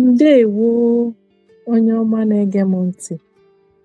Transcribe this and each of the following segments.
Ǹdeèwo onye ọma na-ege m ntị̀.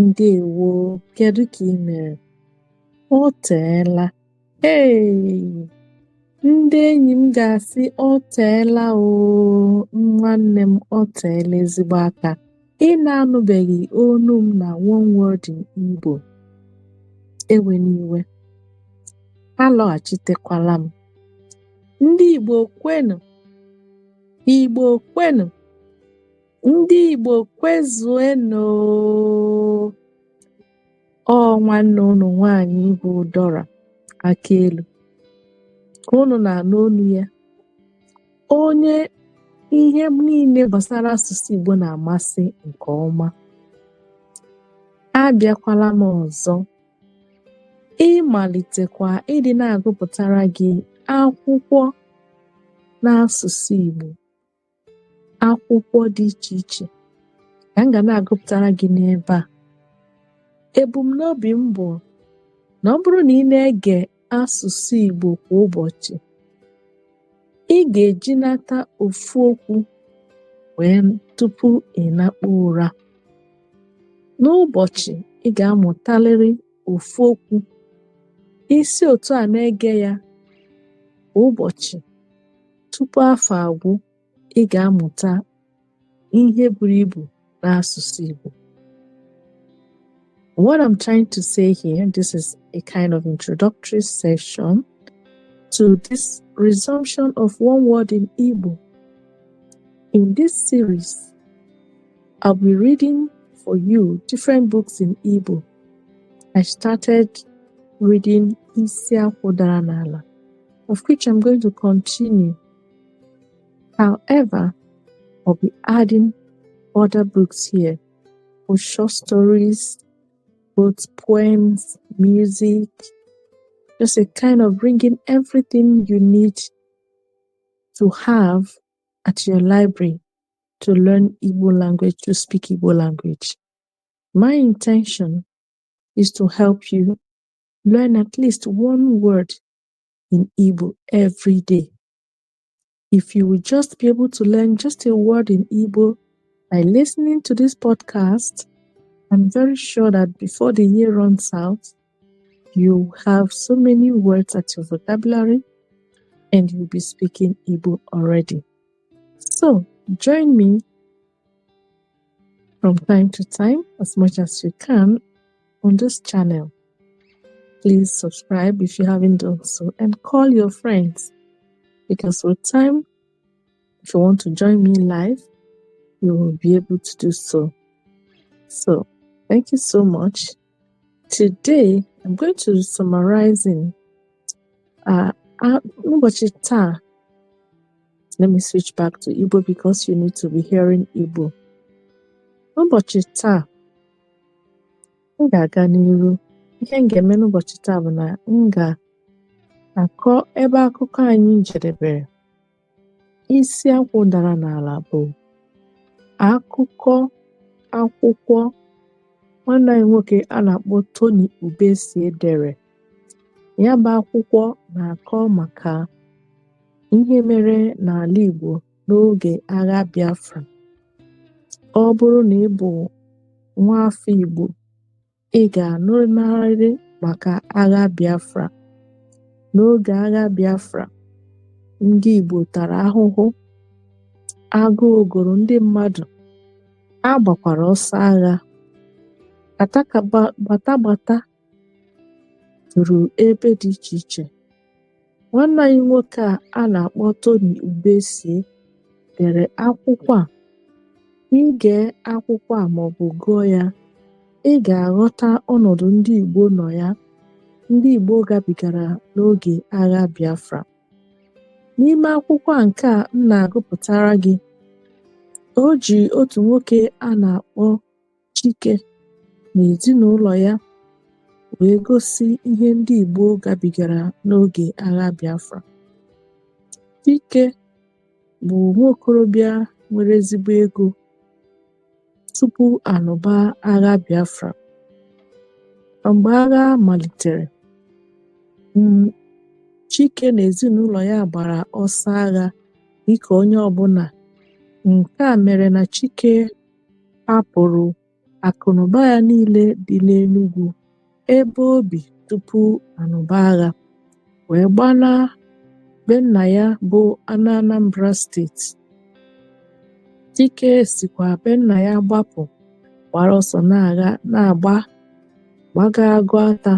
Ǹdeèwo, kedu ka ị mere? O teela. Hey! Ndị enyi m ga-asị o teela oo, nwanne m o teela ezigbo aka. Ị na-anụbeghị olu m na One Word in Igbo. Ewena iwe. Alọghachitekwala m. Ndị Igbo kwenu! Igbo kwenu! Ndị Igbo kwezuenụ! Ọ nwanne unu nwaanyị bụ Dora Akaelu ka unu na-anụ olu ya, onye ihe niile gbasara asụsụ Igbo na-amasị nke ọma. Abịakwala m ọzọ ịmalitekwa ịdị na-agụpụtara gị akwụkwọ n'asụsụ Igbo, akwụkwọ dị iche iche ka m ga na-agụpụtara gị n'ebe a. Ebumnobi m bụ na ọ bụrụ na ị na-ege asụsụ Igbo kwa ụbọchị, ị ga-ejinata ofu okwu wee tupu ị nakpuo ụra. N'ụbọchị, ị ga-amụtalịrị ofu okwu. I si otu a na-ege ya kwa ụbọchị tupu afọ agwụ, ị ga-amụta ihe buru ibu n'asụsụ Igbo. What I'm trying to say here, this is a kind of introductory session to this resumption of One Word in Igbo. In this series, I'll be reading for you different books in Igbo. I started reading Isi Akwụ Dara N'Ala, of which I'm going to continue. However, I'll be adding other books here for short stories, both poems, music, just a kind of bringing everything you need to have at your library to learn Igbo language, to speak Igbo language. My intention is to help you learn at least one word in Igbo every day. If you will just be able to learn just a word in Igbo by listening to this podcast, I'm very sure that before the year runs out, you have so many words at your vocabulary and you'll be speaking Igbo already. So join me from time to time as much as you can on this channel. Please subscribe if you haven't done so and call your friends, because with time, if you want to join me live, you will be able to do so. So, thank you so much. Today, I'm going to summarizing n'ụbọchị taa. Let me switch back to Igbo because you need to be hearing Igbo. N'ụbọchị taa, m ga-aga n'iru. Ihe m ga-eme n'ụbọchị taa bụ na m ga-akọ ebe akụkọ anyị jedebere. Isi Akwụ Dara N'Ala bụ akụkọ akwụkwọ nwanne anyị nwoke a na-akpọ Tony Ubesie dere. Ya bụ akwụkwọ na-akọ maka ihe mere n'ala Igbo n'oge agha Biafra. Ọ bụrụ na ị bụ nwa afọ Igbo, ị ga-anụnarịrị maka agha Biafra. N'oge agha Biafra, ndị Igbo tara ahụhụ, agụụ gụrụ ndị mmadụ, a gbakwara ọsọ agha, gbata gbata juru ebe dị iche iche. Nwanne anyị nwoke a a na-akpọ Tony Ubesie dere akwụkwọ a. Ị gee akwụkwọ a maọbụ gụọ ya, ị ga-aghọta ọnọdụ ndị Igbo nọ ya, ndị Igbo gabigara n'oge agha Biafra. N'ime akwụkwọ a nke a m na-agụpụtara gị, o ji otu nwoke a na-akpọ Chike na ezinụlọ ya wee gosi ihe ndị Igbo gabigara n'oge agha Biafra. Chike bụ nwa okorobịa nwere ezigbo ego tupu anụba agha Biafra. Mgbe agha malitere, Chike na ezinụlọ ya gbara ọsọ agha dịka onye ọbụla Nke a mere na Chike hapụrụ akụnụba ya niile dị n'Enugwu ebe o bi tupu a nụba agha wee gbalaa be nna ya bụ n'Anambra steeti. Chike sikwa be nna ya gbapụ gbara ọsọ na-agha na-agba gbaga Agụata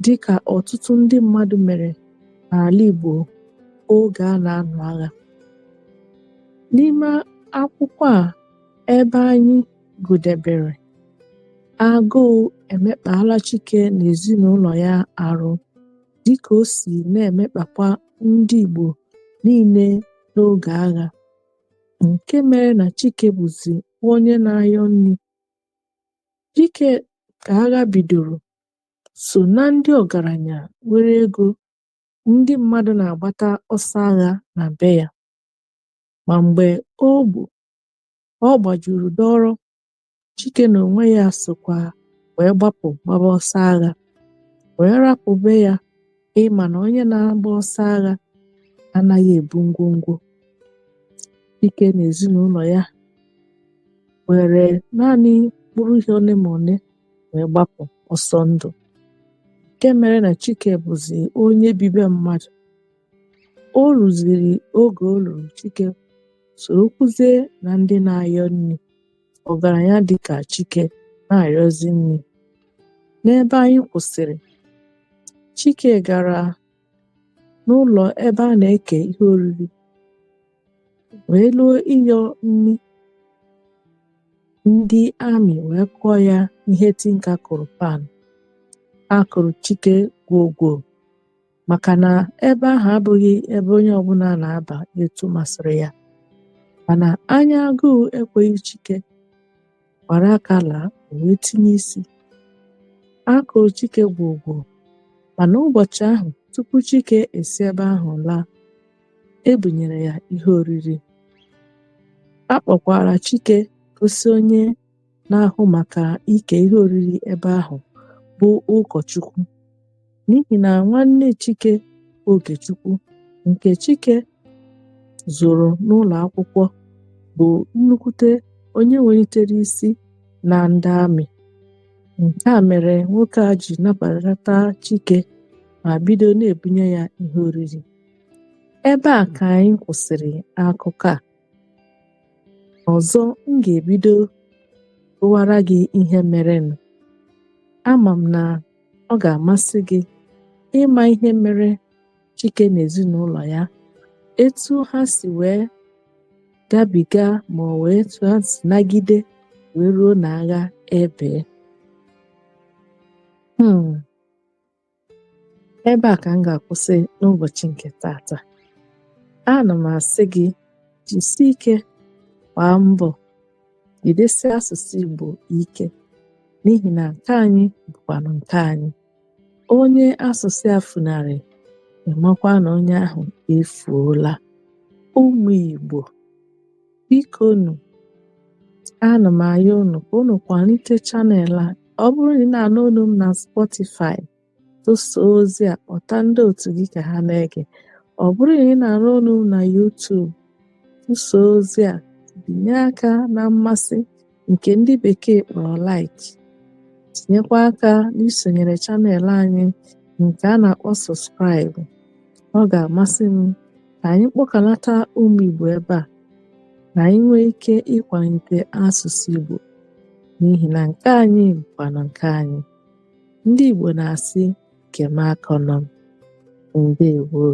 dịka ọtụtụ ndị mmadụ mere n'ala Igbo oge a na-anụ agha. N'ime akwụkwọ a ebe anyị gụdebere, agụụ emekpaala Chike na ezinụlọ ya arụ dịka o si na-emekpakwa ndị Igbo niile n'oge agha, nke mere na Chike bụzi onye na-ayọ nri. Chike ka agha bidoro so na ndị ọgaranya nwere ego ndị mmadụ na-agbata ọsọ agha na be ya. Ma mgbe ọ gbajuru dọrọ, Chike na onwe ya sokwa wee gbapụ gbaba ọsọ agha, wee rapụ be ya. Ị ma na onye na-agba ọsọ agha anaghị ebu ngwongwo. Chike na ezinụlọ ya were naanị mkpụrụ ihe ole ma ole wee gbapụ ọsọ ndụ, nke mere na Chike bụzi onye bi be mmadụ. O ruziri oge o ruru, Chike sorokwuzie na ndị na-ayọ nri. Ọgaranya dịka Chike na-ayọzi nri. N'ebe anyị kwụsịrị, Chike gara n'ụlọ ebe a na-eke ihe oriri wee luo ịyọ nri. Ndị amị wee kụọ ya ihe tinka kụrụ pan. Ha kụrụ Chike gwogwo maka na ebe ahụ abụghị ebe onye ọbụla na-aba etu masịrị ya. Mana anya agụụ ekweghị Chike gbara aka laa, o wee tinye isi. A kụrụ Chike gwogwo, mana ụbọchị ahụ tupu Chike esi ebe ahụ laa, e bunyere ya ihe oriri. A kpọkwara Chike gosi onye na-ahụ maka ike ihe oriri ebe ahụ bụ ụkọchukwu, n'ihi na nwanne Chike bụ Okechukwu nke Chike zụrụ n'ụlọ akwụkwọ bụ nnukwute onye welitere isi na ndị amị. Nke a mere nwoke a ji nabata Chike ma bido na-ebunye ya ihe oriri. Ebe a ka anyị kwụsịrị akụkọ a. Ọzọ m ga-ebido gụwara gị ihe merenụ. Ama m na ọ ga-amasị gị ịma ihe mere Chike na ezinụlọ ya, etu ha si wee gabiga ma ọ wee etu ha si nagide wee ruo na agha ebee. Ebe a ka m ga-akwụsị n'ụbọchị nke taata. Ana m asị gị jisie ike, gbaa mbọ jidesie asụsụ Igbo ike, n'ihi na nke anyị bụkwanụ nke anyị. Onye asụsụ ya funarị, ị makwa na onye ahụ efuola. Ụmụ Igbo, bikonu, ana m ayọ unu ka unu kwalite channel a. Ọ bụrụ na ị na-anụ olu m na Spotify, tụsaa ozi a, kpọta ndị otu gị ka ha na-ege. Ọ bụrụ na ị na-anụ olu m na YouTube, tụsaa ozi a, binye aka na mmasị nke ndị bekee kpọrọ like, tinyekwa aka n'isonyere channel anyị nke a na-akpọ subscribe. Ọ ga-amasị m ka anyị kpọkọnata ụmụ Igbo ebe a, ka anyị nwee ike ịkwalite asụsụ Igbo, n'ihi na nke anyị bụkwanụ nke anyị. Ndị Igbo na-asị nke m akọnọ m. Ndewo.